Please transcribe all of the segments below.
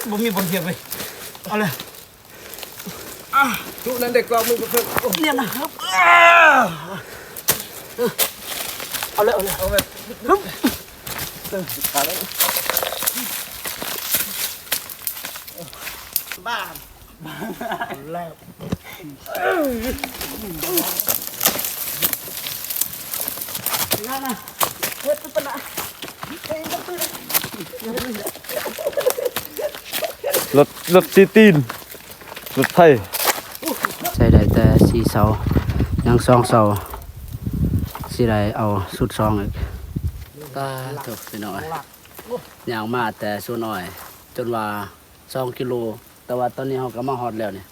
ບໍ່ມີບ່ອນທຽບເວີຍ. ເອົາເລີຍ. ອ່າ ຈຸນັ້ນໄດ້ກອງມືບໍ່ເຄີຍ. ໂອ້ ເນຍນະ. ເອົາເລີຍ ເອົາເລີຍ. ເອົາແບບ ບານ ເອົາແລ້ວ. ລົດ ລົດຕີຕີນ ລົດໄຖ ໃຊ້ໄດ້ແຕ່ສີ່ເສົາ ຍັງສອງເສົາ ຊິໄດ້ເອົາຊຸດສອງອີກ. ປາໂທ້ ພີ່ນ້ອງເອີຍ ຍ່າງມາແຕ່ສວນອ້ອຍ ຈົນວ່າ ສອງກິໂລ ແຕ່ວ່າຕອນນີ້ເຮົາກໍມາຮອດແລ້ວນີ້.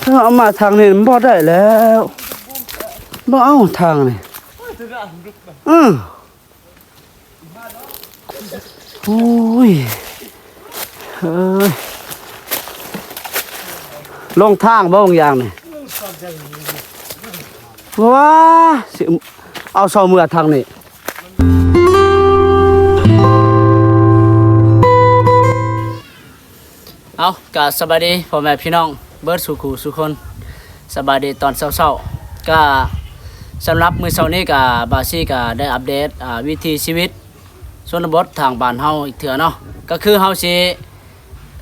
ເຮົາເອົາມາທາງນີ້ມັນບໍ່ໄດ້ແລ້ວ ບໍ່ເອົາທາງນີ້. ເອີ ໂອ້ຍ ເອີຍ ລົງທາງບໍ່ບາງຢ່າງນີ້. ວ້າ ຊິເອົາເສົາເມືອທາງນີ້. ເອົາ ກະສະບາຍດີພໍ່ແມ່ພີ່ນ້ອງເບິດສູ່ຄູ່ສູ່ຄົນ ສະບາຍດີຕອນເຊົ້າໆ. ກະສຳລັບມື້ເຊົ້ານີ້ກະ ບ່າວຊີກະໄດ້ອັບເດດ ອາ ວິຖີຊີວິດຊົນນະບົດທາງບ້ານເຮົາອີກເທື່ອເນາະ ກະຄືເຮົາຊິ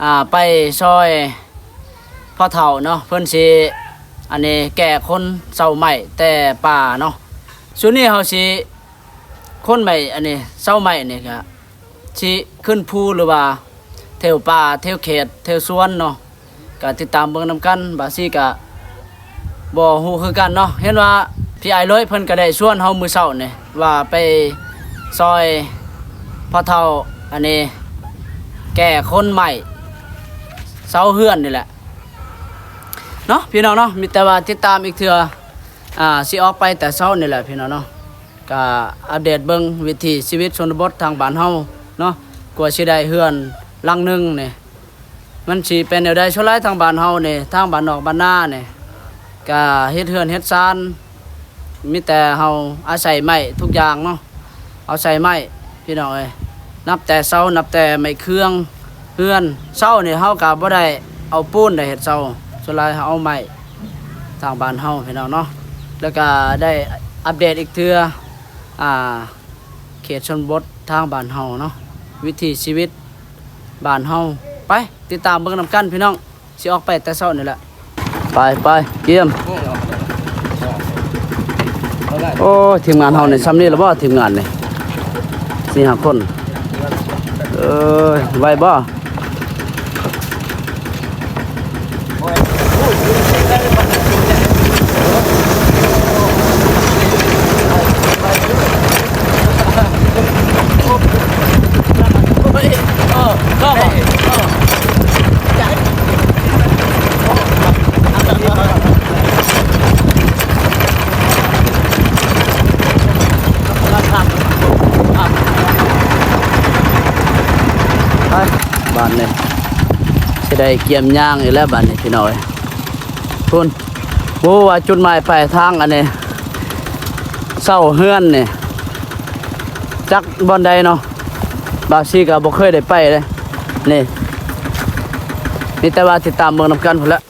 ອ່າ ໄປຊ່ອຍພໍ່ເຖົ້າເນາະ ເພິ່ນຊິ ອັນນີ້ ແກ່ຄົນເຊົາໄມ້ແຕ່ປ່າເນາະ. ຊຸດນີ້ເຮົາຊິ ຄົນໄມ້ ອັນນີ້ ເຊົາໄມ້ນີ້ກະຊິຂຶ້ນພູ ຫຼືວ່າແຖວປ່າ ແຖວເຂດ ແຖວສວນເນາະ ກະຕິດຕາມເບິ່ງນຳກັນ. ບ່າວຊີກະບໍ່ຮູ້ຄືກັນເນາະ ເຫັນວ່າພີ່ອ້າຍເລີຍເພິ່ນກະໄດ້ຊວນເຮົາມື້ເຊົ້ານີ້ ວ່າໄປຊ່ອຍພໍ່ເຖົ້າ ອັນນີ້ ແກ່ຄົນໄມ້ເຊົາເຮືອນນີ້ແຫຼະເນາະ ພີ່ນ້ອງເນາະ. ມີແຕ່ວ່າຕິດຕາມອີກເທື່ອ ອ່າ ຊິອອກໄປແຕ່ເຊົ້ານີ້ແຫຼະ ພີ່ນ້ອງເນາະ. ກະອັບເດດເບິ່ງວິຖີຊີວິດຊົນນະບົດທາງບ້ານເຮົາເນາະ ກວ່າຊິໄດ້ເຮືອນຫຼັງໜຶ່ງນີ້ ມັນຊິເປັນແນວໃດ. ສ່ວນຫຼາຍທາງບ້ານເຮົານີ້ ທາງບ້ານນອກບ້ານນານີ້ ກະເຮັດເຮືອນເຮັດຊານ ມີແຕ່ເຮົາອາໄສໄມ້ທຸກຢ່າງເນາະ ເອົາໃສ່ໄມ້ ພີ່ນ້ອງເອີຍ. ນັບແຕ່ເສົາ ນັບແຕ່ໄມ້ເຄື່ອງເຮືອນ. ເສົານີ້ເຮົາກະບໍ່ໄດ້ເອົາປູນໄດ້ເຮັດເສົາ ສ່ວນຫຼາຍເຮົາເອົາໄມ້ ທາງບ້ານເຮົາ ພີ່ນ້ອງເນາະ. ແລ້ວກະໄດ້ອັບເດດອີກເທື່ອ ອ່າ ເຂດຊົນນະບົດທາງບ້ານເຮົາເນາະ ວິຖີຊີວິດບ້ານເຮົາ. ໄປຕິດຕາມເບິ່ງນຳກັນ ພີ່ນ້ອງ. ຊິອອກໄປແຕ່ເຊົ້ານີ້ແຫຼະ. ໄປ ໄປ ກຽມ. ໂອ້ຍ ທີມງານເຮົານີ້ ຊ່ຳນີ້ລະບໍ່ ທີມງານນີ້ ສີ່ຫ້າຄົນ. ເອີຍ ໄຫວບໍ່? ໄປ ບາດນີ້ຊິໄດ້ກຽມຍ່າງອີກແລ້ວ ບາດນີ້ ພີ່ນ້ອງເອີຍ. ພຸ້ນ ບໍ່ຮູ້ວ່າຈຸດໝາຍປາຍທາງອັນນີ້ ເສົາເຮືອນນີ້ ຈັກບ່ອນໃດເນາະ ບ່າວຊີກະບໍ່ເຄີຍໄດ້ໄປເດ້ນີ້. ມີແຕ່ວ່າຕິດຕາມເບິ່ງນຳກັນພຸ້ນແຫຼະ.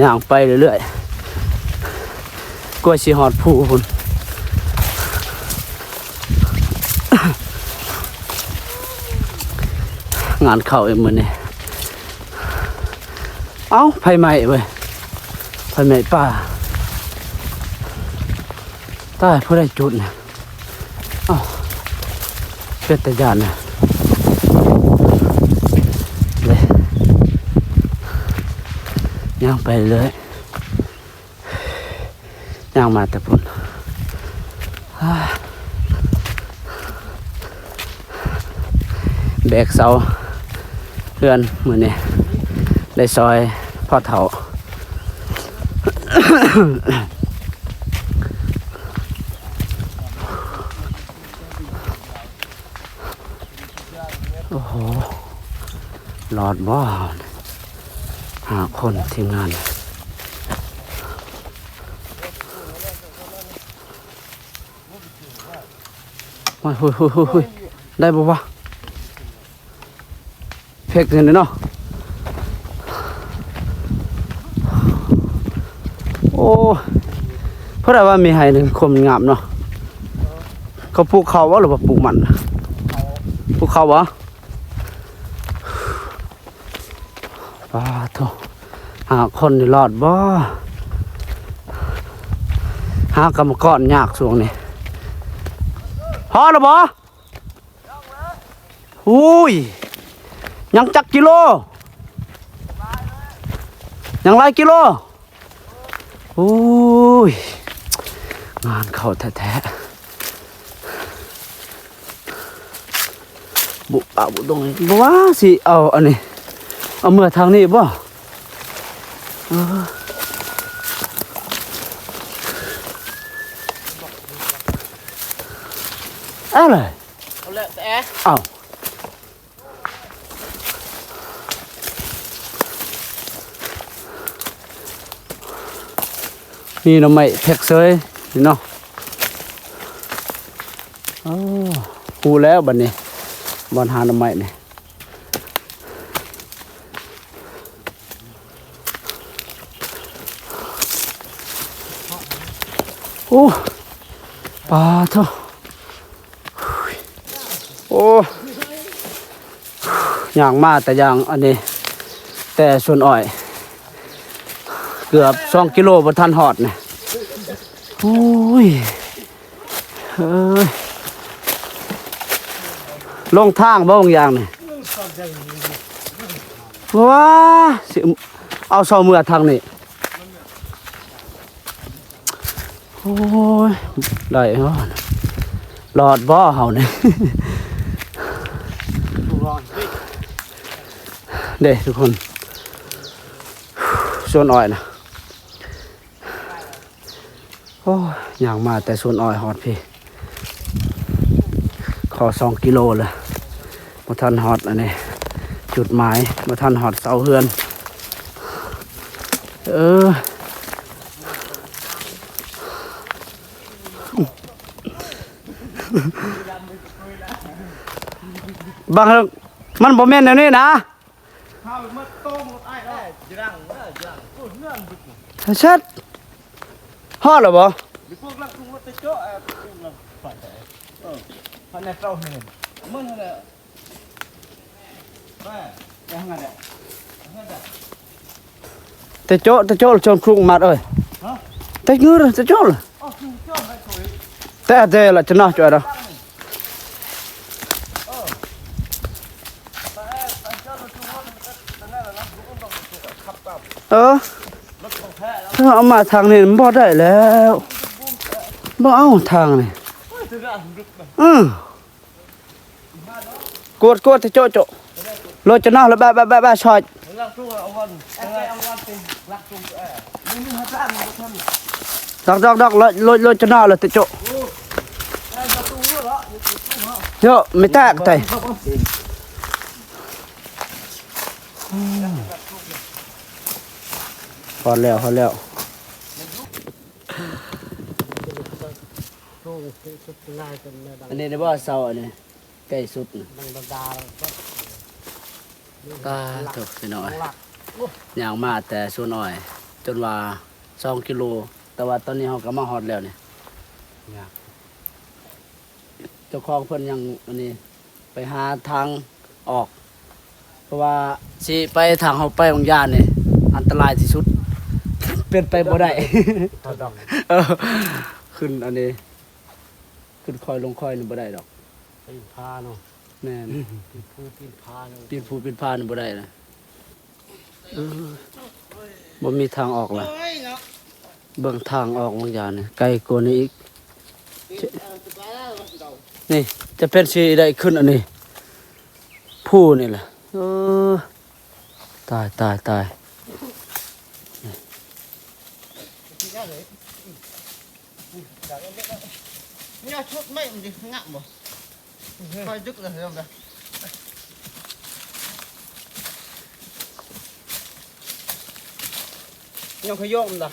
ຍ່າງໄປເລື້ອຍໆ ກວ່າຊິຮອດພູພຸ້ນ. ງານເຂົ້າອີກມື້ນີ້. ເອົ້າ ໄຟໄໝ້ເວີຍ ໄຟໄໝ້ປ່າ. ຕາຍ ຜູ້ໃດຈຸດນີ້? ເອົ້າ ເປັນຕາຢ້ານນະ. ເດ້ ຍ່າງໄປເລື້ອຍ ຍ່າງມາແຕ່ພຸ້ນ. ແບກເສົາເຮືອນມື້ນີ້ ໄດ້ຊ່ອຍພໍ່ເຖົ້າ. ໂອ້ໂຫ ລອດບໍ່? ຫ້າຄົນທີມງານ. ໂອ້ຍ ໂອ້ຍ ໂອ້ຍ ໂອ້ຍ ໄດ້ບໍ່ວະ? ເພັກນີ້ເນາະ. ໂອ້ ເພິ່ນວ່າມີໄຮ່ນີ້ ຄວາມງາມເນາະ. ເຂົາປູກເຂົ້າບໍ່ ຫຼືວ່າປູກມັນ? ປູກເຂົ້າບໍ່? ປາໂທ້ ຫາຄົນນີ້ລອດບໍ່? ຫາກຳມະກອນຍາກຊ່ວງນີ້. ພໍແລ້ວບໍ່? ໂອ້ຍ ຍັງຈັກກິໂລ? ຍັງຫຼາຍກິໂລ? ໂອ້ຍ ງານເຂົ້າແທ້ໆ. ບຸ ອາ ບຸ ຕົງນີ້ ບໍ່ວ່າຊິເອົາອັນນີ້ ເອົາເມືອທາງນີ້ບໍ່? ເອີ ເອົາເລີຍ ເອົາແຫຼະ ເອົາ. ມີໜໍ່ໄມ້ແພັກເຊີຍນີ້ເນາະ. ໂອ້ ຮູ້ແລ້ວບັດນີ້ ບ່ອນຫາໜໍ່ໄມ້ນີ້. ໂອ້ ປາໂທ້. ໂອ້ ຍ່າງມາແຕ່ຢ່າງອັນນີ້ ແຕ່ສວນອ້ອຍ ເກືອບສອງກິໂລບໍ່ທັນຮອດນີ້. ໂອ້ຍ ເອີຍ ລົງທາງບໍ່ບາງຢ່າງນີ້? ວ້າ ຊິເອົາເຊົາເມືອທາງນີ້. ໂອ້ຍ ໄດ້ເນາະ ລອດບໍ່ເຮົານີ້? ເດ້ທຸກຄົນ ສວນອ້ອຍນະ. ໂອ້ຍ ຍ່າງມາແຕ່ສວນອ້ອຍຮອດພີ້ ຂໍສອງກິໂລແລ້ວ ບໍ່ທັນຮອດອັນນີ້ ຈຸດໝາຍ ບໍ່ທັນຮອດເສົາເຮືອນ. ເອີ ບັງ ມັນບໍ່ແມ່ນແນວນີ້ນະ. ເຊັດ ຮອດແລ້ວບໍ່? ແຕ່ໂຈະ ແຕ່ໂຈະ ຈອນຄຸງມັດເອີຍ. ແຕ່ງື ແຕ່ໂຈະ ແຕ່ແຕ່ລະຈະເນາະ ຈອຍເນາະ. ເອີ ເອົາມາທາງນີ້ມັນບໍ່ໄດ້ແລ້ວ ບໍ່ເອົາທາງນີ້. ເອີ ກວດ ກວດ ໂຈະ ໂຈະ ໂລດຈະເນາະ ແລ້ວແບະ ແບະ ແບະ ແບະ ຊອຍ. ດອກ ດອກ ດອກ ໂລດ ໂລດ ໂລດຈະເນາະ ແລ້ວແຕ່ໂຈະ ໂຍ ໄມ່ແຕກໄຕ. ຮອດແລ້ວ ຮອດແລ້ວ. ອັນນີ້ໄດ້ບໍ່ ເສົາອັນນີ້ ໃກ້ສຸດນະ. ຕາໂທ້ ພີ່ນ້ອງເອີຍ ຍ່າງມາແຕ່ສວນອ້ອຍ ຈົນວ່າສອງກິໂລ ແຕ່ວ່າຕອນນີ້ເຮົາກໍມາຮອດແລ້ວນີ້. ເຈົ້າຂອງເພິ່ນຍັງອັນນີ້ ໄປຫາທາງອອກ ເພາະວ່າຊິໄປທາງເຮົາໄປບາງຢ່າງນີ້ ອັນຕະລາຍທີ່ສຸດ ເປັນໄປບໍ່ໄດ້. ເອີ ຂຶ້ນອັນນີ້ ຂຶ້ນຄອຍລົງຄອຍນີ້ບໍ່ໄດ້ດອກ. ປີນຜາເນາະ. ແມ່ນ ປີນພູປີນຜາເນາະ ປີນພູປີນຜານີ້ບໍ່ໄດ້ນະ. ເອີ ບໍ່ມີທາງອອກລະ. ເບິ່ງທາງອອກບາງຢ່າງນີ້ ໄກກວ່ານີ້ອີກ. ນີ້ຈະເປັນຊິໄດ້ຂຶ້ນອັນນີ້ ພູນີ້ລະ. ເອີ ຕາຍ ຕາຍ ຕາຍ. ນີ້ຊຸດໄມ້ມັນຊິງາມບໍ່? ຄ່ອຍດຶກເລີຍ ຍັງຂະຫຍອມລະ.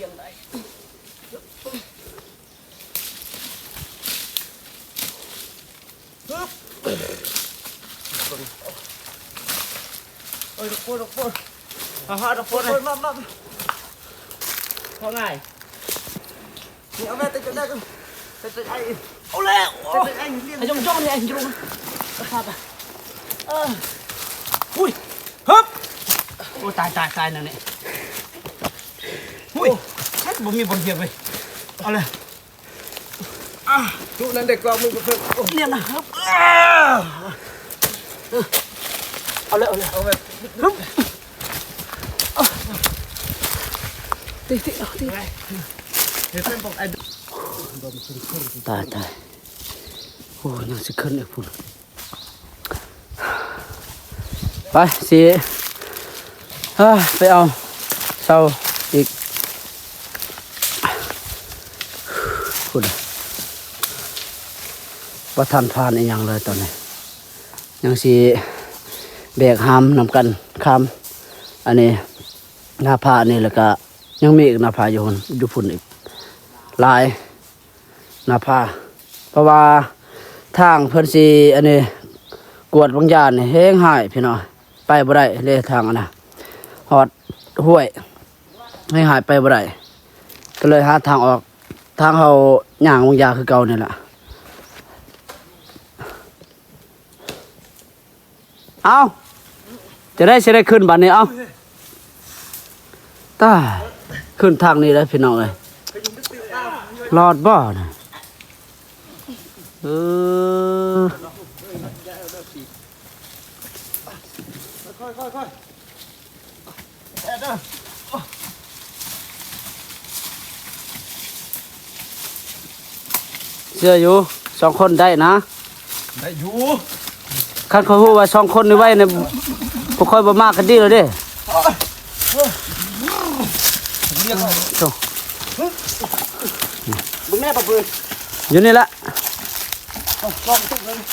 ຽງໄດ້. ຮຶບ ໂອ້ຍ ດອກໂພດ ດອກໂພດ ມາ ມາ ດອກໂພດ ມາ ມາ ມາ ພໍງ່າຍ. ນີ້ເອົາແມ່ ເຕັກໄດ້ກ່ອນ ເຕັກໄດ້ ເອົາແລ້ວ ເຕັກໄດ້ ລຽນ ໃຫ້ຍົງໆ ນີ້ ຍົງ ເອີ ຫຶບ ໂອ້ຍ ຕາຍ ຕາຍ ຕາຍ ແນວນີ້ ໂອ້ຍ ບໍ່ມີບ່ອນທຽບເວີຍ ເອົາແລ້ວ. ອ່າ ຈຸນັ້ນໄດ້ກອງມືເພິ່ນ ໂອ້ ເນຍນະ ເອົາແລ້ວ ເອົາແລ້ວ ເອົາແລ້ວ ຕິ ຕິ ຕິ ເຮັດເປັນບໍ່ໄອ້ ຕາຍ ຕາຍ ໂອ້ ຍັງຊິຂຶ້ນອີກພຸ້ນ. ໄປ ຊິ ເອີ ໄປເອົາເສົາອີກ ພຸ້ນ ບໍ່ທັນຜ່ານອີ່ຫຍັງເລີຍຕອນນີ້ ຍັງຊິແບກຫາມນຳກັນຂ້າມ ອັນນີ້ ໜ້າຜານີ້ ແລ້ວກະຍັງມີອີກໜ້າຜາຢູ່ພຸ້ນ ຢູ່ພຸ້ນອີກຫຼາຍ ໜ້າຜາ ເພາະວ່າທາງເພິ່ນຊິ ອັນນີ້ ກວດບາງຢ່າງນີ້ແຮງຮ້າຍພີ່ນ້ອງ ໄປບໍ່ໄດ້ເລີຍທາງອັນນະ ຮອດຫ້ວຍ ແຮງຮ້າຍໄປບໍ່ໄດ້ ກໍເລີຍຫາທາງອອກ ທາງເຮົາຍ່າງບາງຢ່າງຄືເກົ່ານີ້ລະ. ເອົ້າ ຈະໄດ້ ຊິໄດ້ຂຶ້ນບາດນີ້ ເອົ້າ ຕາຍ ຂຶ້ນທາງນີ້ແຫຼະພີ່ນ້ອງເອີຍ ລອດບໍ່ນະ ເອີ. ເຊື່ອຢູ່ ສອງຄົນໄດ້ນະ ໄດ້ຢູ່ ຄັນຂ້ອຍຮູ້ວ່າສອງຄົນນີ້ໄວນີ້ ພວກຂ້ອຍບໍ່ມາກະດີແລ້ວເດ້ ເບິ່ງແນ່ປະປື ຢູ່ນີ້ລະ ລອງຕຸກເລີຍ.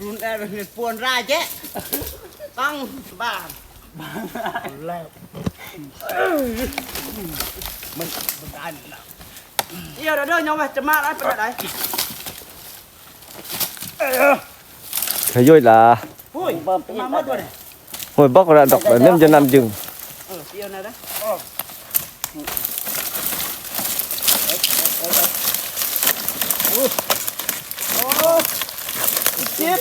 ລຸນແອບເປັນປວນລາຍແຈະ ຕັ້ງບ້ານ ແລ້ວ ມັນ ມັນໄດ້ແລ້ວ ດຽວເດີ ຍັງວ່າຈະມາຫຼາຍປານໃດ ຂະໂຍຍລາ ໂອ້ຍ ມາໝົດບໍ່ນີ້ ໂອ້ຍ ບັກລະດອກ ແນມຈະນຳຈຶ່ງ ເອີ ດຽວນະເດີ ໂອ້ ໂອ້ ເຈັບ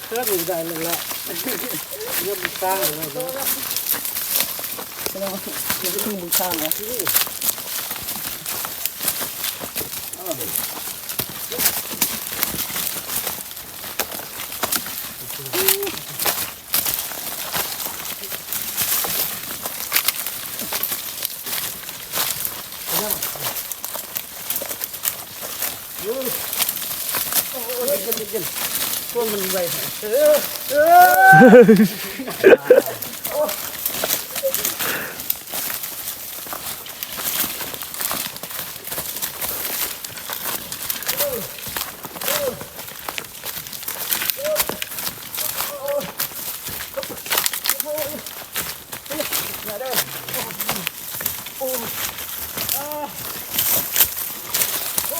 ເຄື່ອງໄດ້ແລ້ວ ເລີ່ມສ້າງແລ້ວເນາະ ເລີ່ມສ້າງແລ້ວ. ມາເດີ ໂອ້ ອາ ໂອ້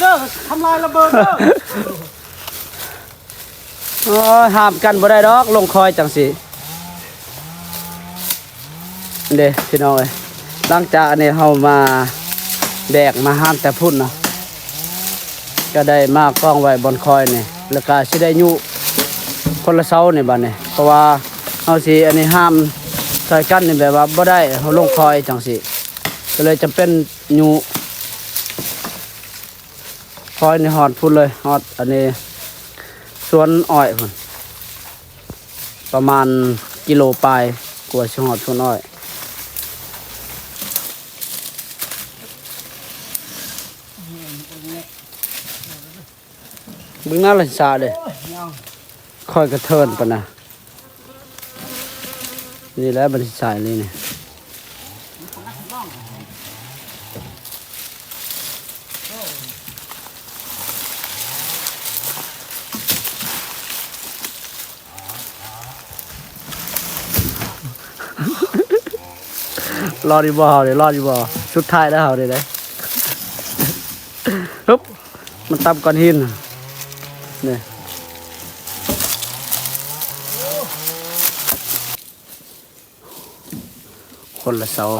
ເດີ ທຳລາຍລະເບີດເດີ. ໂອ້ຍ ຫ້າມກັນບໍ່ໄດ້ດອກ ລົງຄອຍຈັ່ງຊີ້ເດ້ພີ່ນ້ອງເອີຍ. ຫຼັງຈາກອັນນີ້ເຮົາມາແບກມາຫາມແຕ່ພຸ້ນເນາະ ກະໄດ້ມາກອງໄວ້ບ່ອນຄອຍນີ້ ແລ້ວກະຊິໄດ້ຍຸຄົນລະເສົານີ້ບາດນີ້ ເພາະວ່າເຮົາຊິອັນນີ້ຫາມຊ່ອຍກັນນີ້ ແບບວ່າບໍ່ໄດ້ ເຮົາລົງຄອຍຈັ່ງຊີ້ ກະເລີຍຈຳເປັນຍຸ ຄອຍນີ້ຮອດພຸ້ນເລີຍ ຮອດອັນນີ້ສວນອ້ອຍພຸ້ນ ປະມານກິໂລປາຍກວ່າຊິຮອດສວນອ້ອຍ. ເບິ່ງໜ້າລະສາເດ້ ຂ້ອຍກະເທີນປານນະ. ນີ້ແຫຼະ ມັນຊິໃສ່ນີ້ນີ້ ລອດຢູ່ບໍ່ເຮົານີ້ ລອດຢູ່ບໍ່? ສຸດທ້າຍແລ້ວເຮົານີ້ເດ້ ຮຶບ ມັນຕຳກ້ອນຫີນນີ້ ຄົນລະເສົາ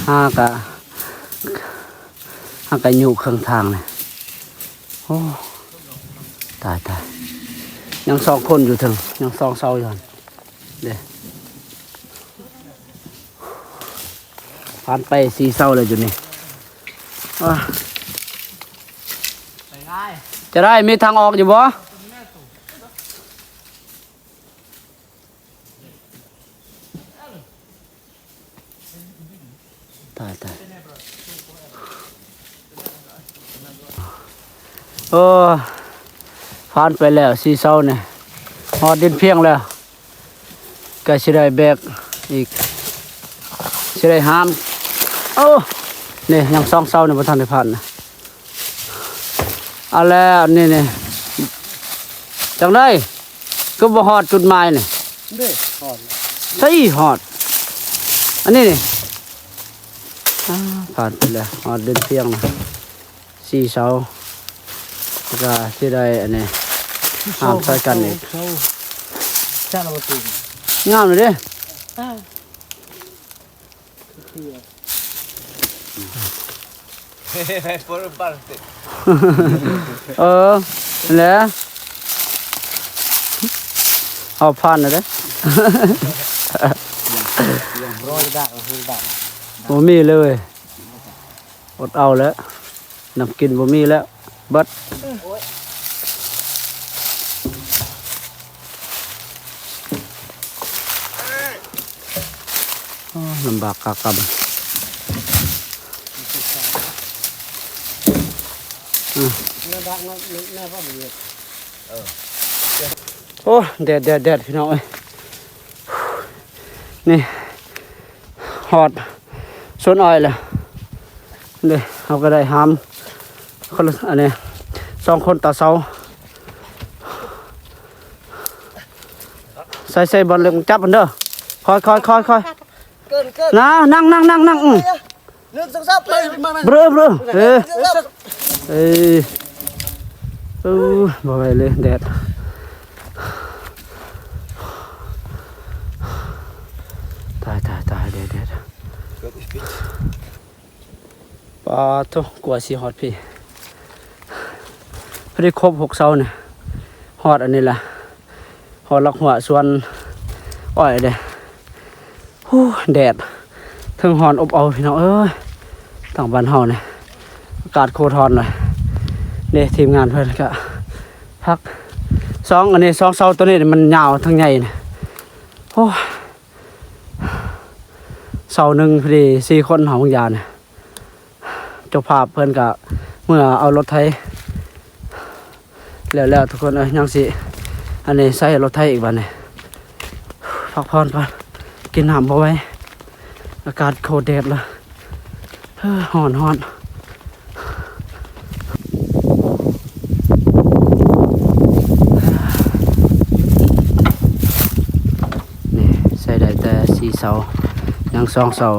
ຫາກະ ຫາກະຢູ່ເຄິ່ງທາງນີ້. ໂອ້ ຕາຍ ຕາຍ ຍັງສອງຄົນຢູ່ເທິງ ຍັງສອງເສົາຢູ່ຫັ້ນເດ້. ຜ່ານໄປສີ່ເສົາແລ້ວຢູ່ນີ້ ອ້າ ຈະໄດ້ມີທາງອອກຢູ່ບໍ່? ຕາຍ ຕາຍ ໂອ້ ຜ່ານໄປແລ້ວສີ່ເສົານີ້ ຮອດດິນພຽງແລ້ວ ກະຊິໄດ້ແບກອີກ ຊິໄດ້ຫາມ. ໂອ້ ນີ້ຍັງສອງເສົານີ້ບໍ່ທັນໄດ້ຜ່ານນະ. ເອົາແລ້ວ ນີ້ ນີ້ ຈັ່ງໃດ ຄືບໍ່ຮອດຈຸດໝາຍນີ້? ເດ້ ຮອດ ໃສຮອດ ອັນນີ້ນີ້ ອາ ຜ່ານໄປແລ້ວ ຮອດດິນພຽງນະ ສີ່ເສົາ ແລ້ວກະຊິໄດ້ອັນນີ້ ຫາມໃສ່ກັນອີກ ງາມເລີຍເດ້. ເອີ ແຫຼະ ເອົາຜ່ານແລ້ວເດ້ ບໍ່ມີເລີຍ ອົດເອົາແລ້ວ ນ້ຳກິນບໍ່ມີແລ້ວ ເບິດ. ໂອ້ ລຳບາກກາກຳ ອື ໂອ້ ແດດ ແດດ ແດດ ພີ່ນ້ອງເອີຍ ນີ້ ຮອດສວນອ້ອຍແລ້ວເດ້ ເຮົາກະໄດ້ຫາມຄົນລະ ອັນນີ້ ສອງຄົນຕໍ່ເສົາ ໃສ່ ໃສ່ບ່ອນເຫຼັກຈັບຫັ້ນເດີ ຄ່ອຍ ຄ່ອຍ ຄ່ອຍ ຄ່ອຍ ເກີນ ເກີນ ນະ ນັ່ງ ນັ່ງ ນັ່ງ ນັ່ງ ອື ໜຶ່ງ ສອງ ສາມ ໄປ ມາ ມາ ເບຣ ເບຣ ເອີ ໜຶ່ງ ສອງ ສາມ ເອີ ເອີ ບໍ່ໄຫວເລີຍ ແດດ ຕາຍ ຕາຍ ຕາຍ ແດດ ແດດ ປາໂທ້ ກວ່າຊິຮອດພີ້ ພໍດີຄົບຫົກເສົານີ້ ຮອດອັນນີ້ລະ ຮອດຫຼັກຮົ້ວສວນອ້ອຍເດ້. ໂອ້ ແດດ ເທິງຮ້ອນອົບເອົາ ພີ່ນ້ອງເອີຍ ທາງບ້ານເຮົານີ້ ອາກາດໂຄດຮ້ອນເລີຍເດ້. ທີມງານເພິ່ນກະພັກ ສອງ ອັນນີ້ ສອງເສົາໂຕນີ້ມັນຍາວ ທັງໃຫຍ່ນີ້ ໂອ້ ເສົາໜຶ່ງພໍດີສີ່ຄົນ ຫ້ອງຢານ. ເຈົ້າພາບເພິ່ນກະເມືອເອົາລົດໄຖແລ້ວໆ ທຸກຄົນເອີຍ ຍັງຊິອັນນີ້ໃສ່ລົດໄຖອີກບາດນີ້. ພັກຜ່ອນກ່ອນ ກິນນ້ຳບໍ່ໄຫວ ອາກາດໂຄດແດດລະ ເອີ ຮ້ອນໆ. ນີ້ໃສ່ໄດ້ແຕ່ສີ່ເສົາ ຍັງສອງເສົາ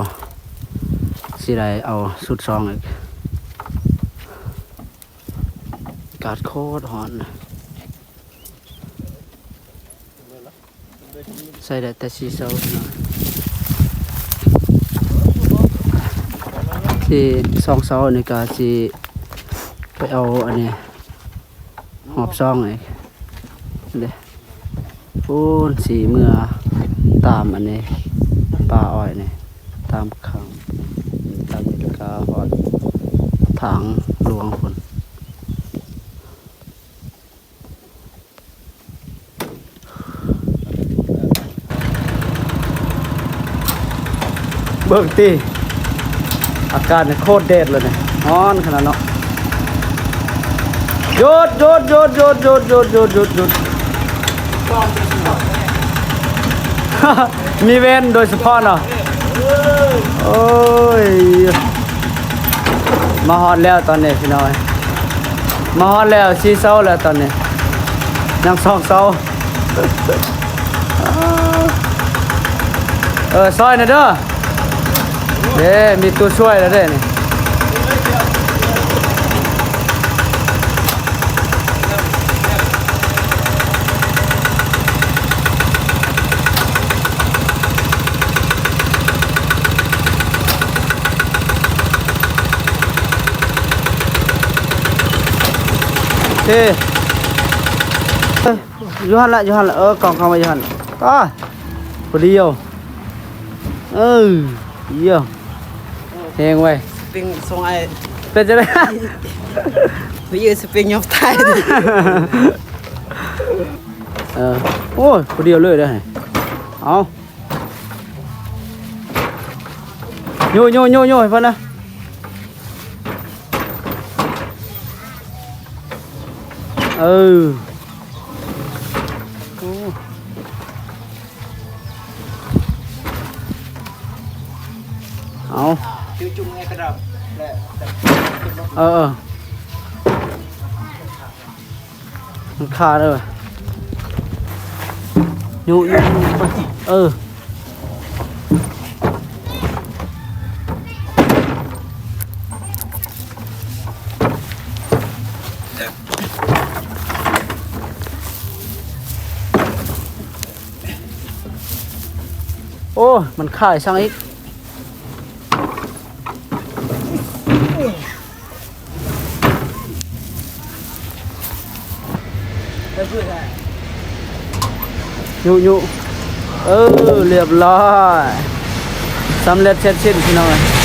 ຊິໄດ້ເອົາຊຸດສອງອີກ. ກາດໂຄດຮ້ອນ ໃສ່ໄດ້ແຕ່ສີ່ເສົາເນາະ ທີ່ສອງເສົານີ້ກະຊິໄປເອົາອັນນີ້ ຮອບສອງອີກເດ້ ພຸ້ນຊິເມືອຕາມອັນນີ້ ປ່າອ້ອຍນີ້ ຕາມຂ້າງ ຕາມນີ້ກະຮອດທາງຫຼວງພຸ້ນ. ເບິ່ງຕິ ອາກາດນີ້ໂຄດແດດເລີຍນີ້ ຮ້ອນຂະໜາດເນາະ ຢຸດ ຢຸດ ຢຸດ ຢຸດ ຢຸດ ຢຸດ ຢຸດ ຢຸດ ຢຸດ ມີແວ່ນໂດຍສະເພາະເນາະ ໂອ້ຍ ມາຮອດແລ້ວຕອນນີ້ພີ່ນ້ອງ ມາຮອດແລ້ວສີ່ເສົາແລ້ວຕອນນີ້ ຍັງສອງເສົາ ເອີ ຊ່ອຍໜ່ອຍເດີ ເດ້ ມີຕົວຊ່ວຍແລ້ວເດ້ນີ້. ເອີ ຢູ່ຫັ້ນລະ ຢູ່ຫັ້ນລະ ເອີ ກອງ ກອງໄວ້ຢູ່ຫັ້ນ ອ້າ ພໍດີເອົາ ເອີ ຢ້ຽມ ແຮງເວີຍ ສະປຣິງສົ່ງອ້າຍ ເປັນຈັ່ງໃດ? ໄປຢືນສະປຣິງຍົກທ້າຍ ເອີ ໂອ້ຍ ຜູ້ດຽວເລີຍເດ້ ເອົາ ໂຍ ໂຍ ໂຍ ໂຍໃຫ້ເພິ່ນນະ ເອີ ໂອ້ ເອົາ ເອີ ເອີ ມັນຄາເດີ ຍຸ ຍຸ ເອີ. ໂອ້ ມັນຂາຍຊ່າງອີກ ຍຸ ຍຸ ເອີ ລຽບລ້ອຍ ສຳເລັດເສັດສິ້ນພີ່ນ້ອງເອີຍ.